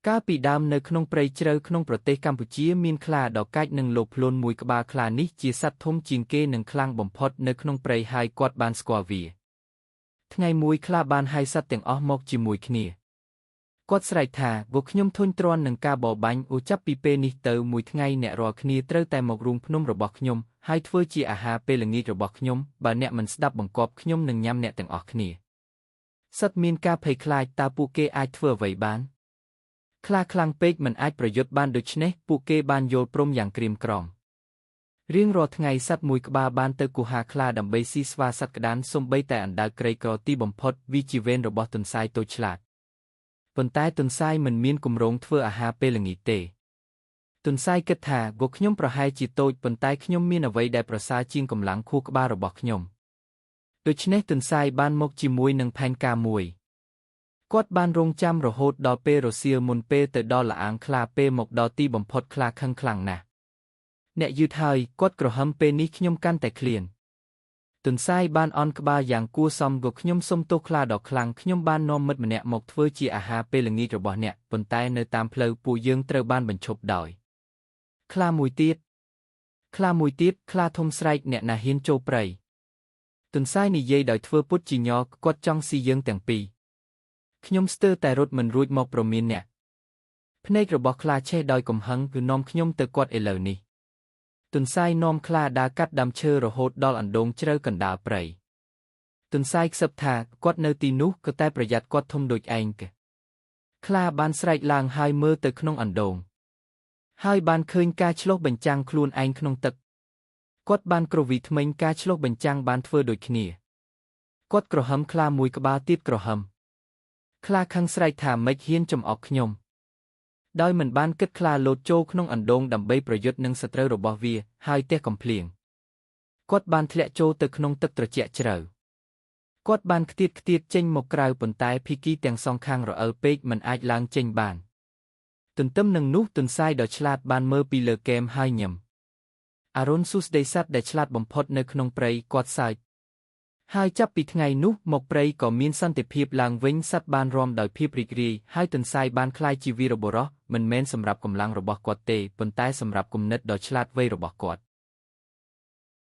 កាលពីដើមនៅក្នុងព្រៃជ្រៅក្នុងប្រទេសកម្ពុជាមានខ្លាដ៏កាចនិងលោភលន់មួយក្បាលខ្លានេះជាសត្វធំជាងគេនិងខ្លាំងបំផុតនៅក្នុងព្រៃហើយគាត់បានស្គាល់វាថ្ងៃមួយខ្លាបានហៅសត្វទាំងអស់មកជាមួយគ្នាគាត់ស្រែកថាពួកខ្ញុំធុញទ្រាន់នឹងការបរបាញ់អូចាប់ពីពេលនេះទៅមួយថ្ងៃអ្នករាល់គ្នាត្រូវតែមករូងភ្នំរបស់ខ្ញុំហើយធ្វើជាអាហារពេលល្ងាចរបស់ខ្ញុំបើអ្នកមិនស្ដាប់បង្គាប់ខ្ញុំនឹងញ៉ាំអ្នកទាំងអស់គ្នាសត្វមានការភ័យខ្លាចតើពួកគេអាចធ្វើអ្វីបានខ្លាខ្លាំងពេកមិនអាចប្រយុទ្ធបានដូច្នេះពួកគេបានយល់ព្រមយ៉ាងក្រៀមក្រំរៀងរាល់ថ្ងៃសត្វមួយក្បាលបានទៅគុហាខ្លាដើម្បីស៊ីស្វាសត្វក្តានសូម្បីតែអណ្ដើកក្រីក្រទីបំផុតវាជាវេនរបស់ទន្សាយតូចឆ្លាតប៉ុន្តែទន្សាយមិនមានគម្រោងធ្វើអាហារពេលល្ងាចទេទន្សាយគិតថាពួកខ្ញុំប្រហែលជាតូចប៉ុន្តែខ្ញុំមានអ្វីដែលប្រសើរជាងកម្លាំងខួរក្បាលរបស់ខ្ញុំដូច្នេះទន្សាយបានមកជាមួយនឹងផែនការមួយគាត់បានរងចាំរហូតដល់ពេលរសៀលមុនពេលទៅដល់ល្អាងខ្លាពេលមកដល់ទីបំផុតខ្លាខឹងខ្លាំងណាស់អ្នកយឺតហើយគាត់ក្រហមពេលនេះខ្ញុំកាន់តែឃ្លានទន្សាយបានអន់ក្បាលយ៉ាងគួរសមក៏ខ្ញុំសុំទោសខ្លាដ៏ខ្លាំងខ្ញុំបាននាំមិត្តម្នាក់មកធ្វើជាអាហារពេលល្ងាចរបស់អ្នកប៉ុន្តែនៅតាមផ្លូវពួកយើងត្រូវបានបញ្ឈប់ដោយខ្លាមួយទៀតខ្លាមួយទៀតខ្លាធំស្រែកអ្នកណាហ៊ានចូលព្រៃទន្សាយនិយាយដោយធ្វើពុតជាញ័រគាត់ចង់ស៊ីយើងទាំងពីរខ្ញុំស្ទើរតែរត់មិនរួចមកប្រមានអ្នកភ្នែករបស់ខ្លាឆេះដោយកំហឹងគឺនាំខ្ញុំទៅគាត់ឥឡូវនេះទន្សាយនាំខ្លាដើរកាត់ដើមឈើរហូតដល់អណ្ដូងជ្រៅកណ្ដាលព្រៃទន្សាយខ្សឹបថាគាត់នៅទីនោះក៏តែប្រយ័ត្នគាត់ធំដូចឯងខ្លាបានស្រែកឡើងហើយមើលទៅក្នុងអណ្ដូងហើយបានឃើញការឆ្លុះបញ្ចាំងខ្លួនឯងក្នុងទឹកគាត់បានគ្រវីធ្មេញការឆ្លុះបញ្ចាំងបានធ្វើដូចគ្នាគាត់ក្រហមខ្លាមួយក្បាលទៀតក្រហមខ្លាខឹងស្រែកថាម៉េចហ៊ានចំអកខ្ញុំដោយមិនបានគិតខ្លាលោតចូលក្នុងអណ្ដូងដើម្បីប្រយុទ្ធនឹងសត្រូវរបស់វាហើយទះកំភ្លៀងគាត់បានធ្លាក់ចូលទៅក្នុងទឹកត្រជាក់ជ្រៅគាត់បានខ្ទាតចេញមកក្រៅប៉ុន្តែភីគីទាំងសងខាងរអិលពេកមិនអាចឡើងចេញបានទន្ទឹមនឹងនោះទន្សាយដ៏ឆ្លាតបានមើលពីលើគែមហើយញឹមអារុនស៊ូស្ដីសត្វដែលឆ្លាតបំផុតនៅក្នុងព្រៃគាត់សើចហើយចាប់ពីថ្ងៃនោះមកព្រៃក៏មានសន្តិភាពឡើងវិញសត្វបានរាំដោយភាពរីករាយហើយទន្សាយបានក្លាយជាវីរបុរសមិនមែនសម្រាប់កម្លាំងរបស់គាត់ទេប៉ុន្តែសម្រាប់គំនិតដ៏ឆ្លាតវៃរបស់គាត់។